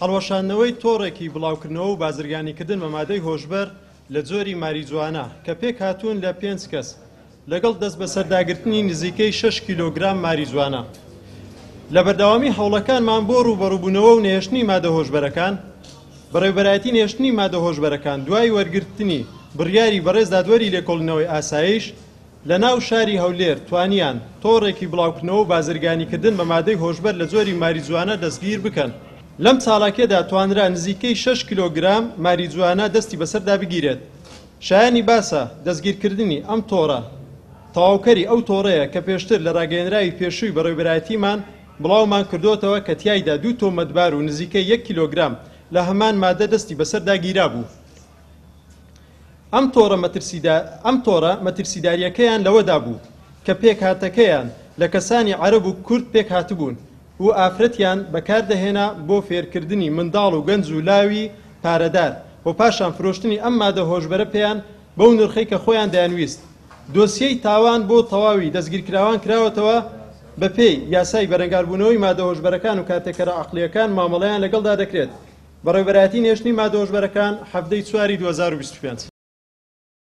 هەڵوەشاندنەوەی تۆڕێکی بڵاوکردنەوە و بازرگانیکردن بە مادەی هۆشبەر لە جۆری ماریجوانا کە پێکهاتوون لە پێنج کەس لەگەڵ دەستبەسەرداگرتنی نزیکەی شەش کیلۆگرام ماریجوانا. لە بەردەوامی هەوڵەکانمان بۆ ڕووبەڕووبوونەوە و نەهێشتنی مادە هۆشبەرەکان، بەڕێوەبەرایەتی نەهێشتنی مادە هۆشبەرەکان دوای وەرگرتنی بڕیاری بەڕێز دادوەری لێکۆڵینەوەی ئاسایش لە ناو شاری هەولێر توانیان تۆڕێکی بڵاوکردنەوە و بازرگانیکردن بە مادەی هۆشبەر لە جۆری ماریجوانا دەستگیر بکەن. لەم چالاکیەدا توانرا نزیکەی شەش کیلۆگرام ماریجوانا دەستی بەسەردا بگیرێت. شایانی باسە دەستگیرکردنی ئەم تۆڕە تەواوکەری ئەو تۆڕەیە کە پێشتر لە راگەیەنراوی پێشووی بەڕێوبەرایەتیمان بڵاومان کردۆتەوە کە تیایدا دوو تۆمەتبار و نزیکەی یەک کیلۆگرام لە هەمان مادە دەستی بەسەردا گیرابوو. ئەم تۆڕە ئەم تۆڕە مەترسیدارییەکەیان لەوەدا بوو کە پێکهاتەکەیان لە کەسانی عەرەب و کورد پێکهاتبوون و ئافرەتیان بەکاردەهێنا بۆ فێرکردنی منداڵ و گەنج و لاوی پارەدار و پاشان فرۆشتنی ئەم مادە هۆشبەرە پێیان بەو نرخەی کە خۆیان دەیانویست. دۆسیەی تاوان بۆ تەواوی دەستگیرکراوان کراوەتەوە، بەپێی یاسای بەرەنگاربوونەوەی مادە هۆشبەرەکان و کارتێکەرە عەقڵییەکان مامەڵەیان لەگەڵدا دەکرێت. بەڕێوەبەرایەتی نێشتنی مادە هۆشبەرەکان، 17 ی چواری 2025.